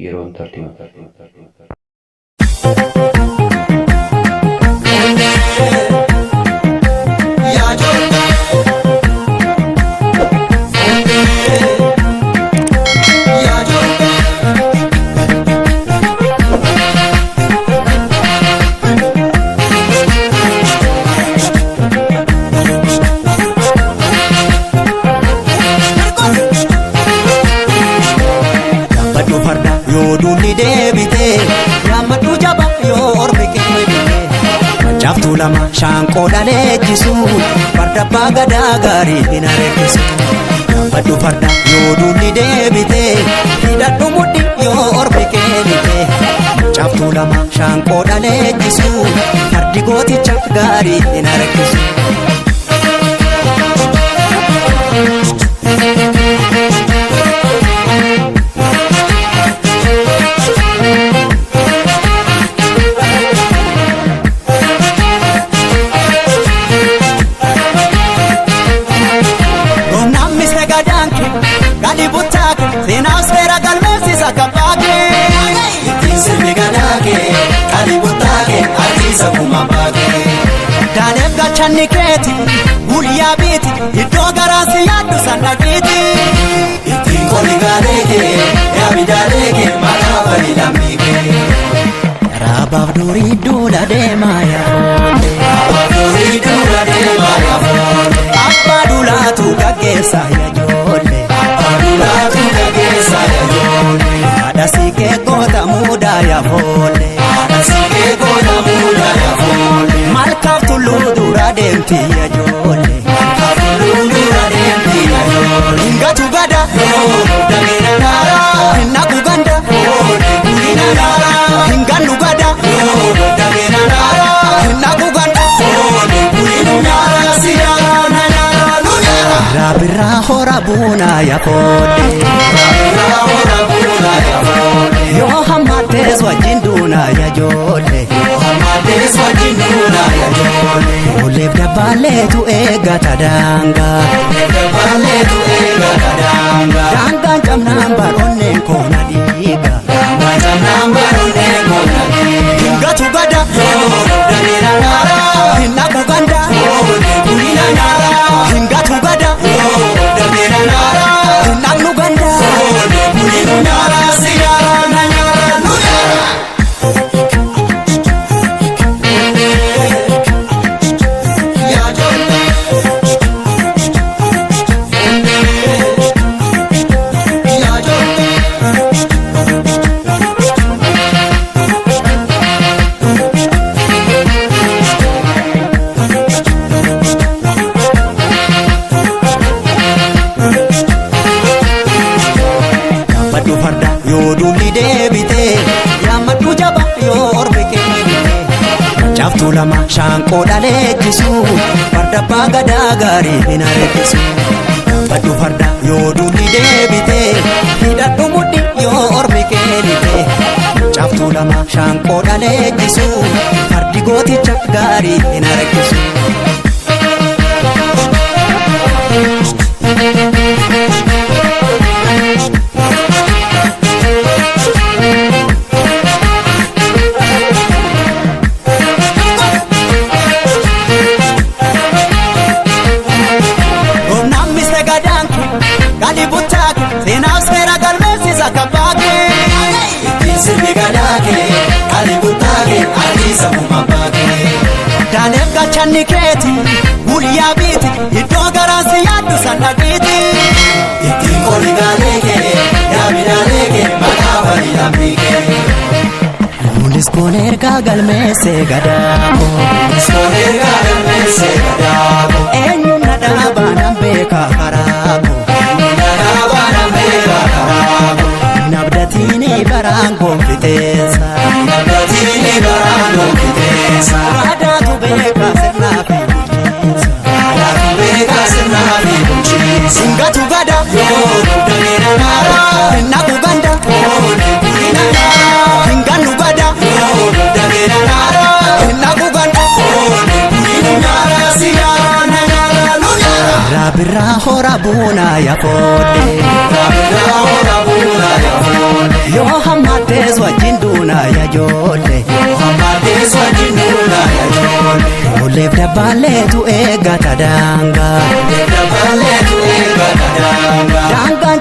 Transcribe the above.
Yeroon tartiiba. Yaabbadhu farda yoo duulli deebite, yaammadhu jaba yoo ormi qeebite. Mancaaftuu lama shaanqoo dhaleechisu, farda abbaa gadaa gaarii hin areekisu. Yaabbadhu farda yoo duulli deebite, hidhadhu mudhi yoo ormi qeebite. Mancaaftuu lama shaanqoo dhaleechisu, fardi gooticha gaarii hin areekisu. Gonnaan misee gadaanke gadi buttaake seenaaf seera galmeessisa kabbaake. Ittiin sirni gadaake qalii buttaake harkiisa kuma baake. Daaleef gachanni keeti guyyaa biiti iddoo garaasi yaaddu sannaqiiti. Ittiin qonni gaaleeke yaami daaleeke maqaa falii lammiike. Raabaaf durii duula deemaa yaafoole. Abbaa duula deemaa yaafoole. Abbaa duulaatu gaggeessa yaajoole. Abbaa duulaatu gaggeessa yaajoole. Haadha siiqee goota muudaa yaafoole. Haadha siiqee goota muudaa yaafoole. Malkaaf tulluu dura deemti yaajoole. Kaafuruu dura deemti yaajoole. Hingatu gada. Damina naara. Hinnaku ganda. Kulina naara. Hingannu gada. Damina naara. Hinnaku ganda. Kulinu naara siyaara na naara nu naara. Raabirraa hora buunaa yaafoole. Raabirraa hora buunaa yaafoole. Yoo hammatees wajjin duunaa yaajoole. Hammatees wajjin duunaa yaajoole. Olleef dabbaaleetu eeggata daangaa. Dabbaaleetu eeggata daangaa. Daangaan cabnaan baroonneen koona dhiiga. Daangaan cabnaan baroonneen koona dhiiga. Hingatu gada. Damina naara. Hinnaku ganda. Kulina naara. Hingatu gada. Damina naara. Hinnaknu ganda. Kulinu naara siyaara na naara nu naara. Yaabbadhu farda yoo duulli deebite, yaammadhu jaba yoo ormi qeebite. Mancaaftuu lama shaanqoo dhaleechisu, farda abbaa gadaa gaarii hin areekisu. Yaabbadhu farda yoo duulli deebite, hidhadhu mudhi yoo ormi qeebite. Mancaaftuu lama shaanqoo dhaleechisu, fardi gooticha gaarii hin areekisu. Gonnaan misee gadaanke gadi buttaake seenaaf seera galmeessisa kabbaake. Ittiin sirni gadaake qalii buttaake harkiisa kuma baake. Daaleef gachanni keeti guyyaa biiti iddoo garaasi yaaddu sannaqiiti. Ittiin qonni gaaleeke yaami daaleeke maqaa falii lammiike. Kunis kun ergaa galmeessee gadaako. Iskoon ergaa galmeessee gadaako. Eenyuun na dhaabaa nan beeka karaako. Na dhaabaa nan beeka karaako. Nabdatiini baraan gonfiteessa. Nabdatiini baraan gonfiteessa. Raadaatu beeka sirnaa fi bulchiinsa. Raadaatu beeka sirnaa fi bulchiinsa. Hingatu gada. Damina naara. Hinnaku ganda. Kulina naara. Hingannu gada. Damina naara. Hinnaku ganda. Kulinu naara siyaara na naara nu naara. Raabirraa hora buunaa yaafoole. Raabirraa hora buunaa yaafoole. Yoo hamma Ijoolleef dabbaalleetu eeggata daangaa.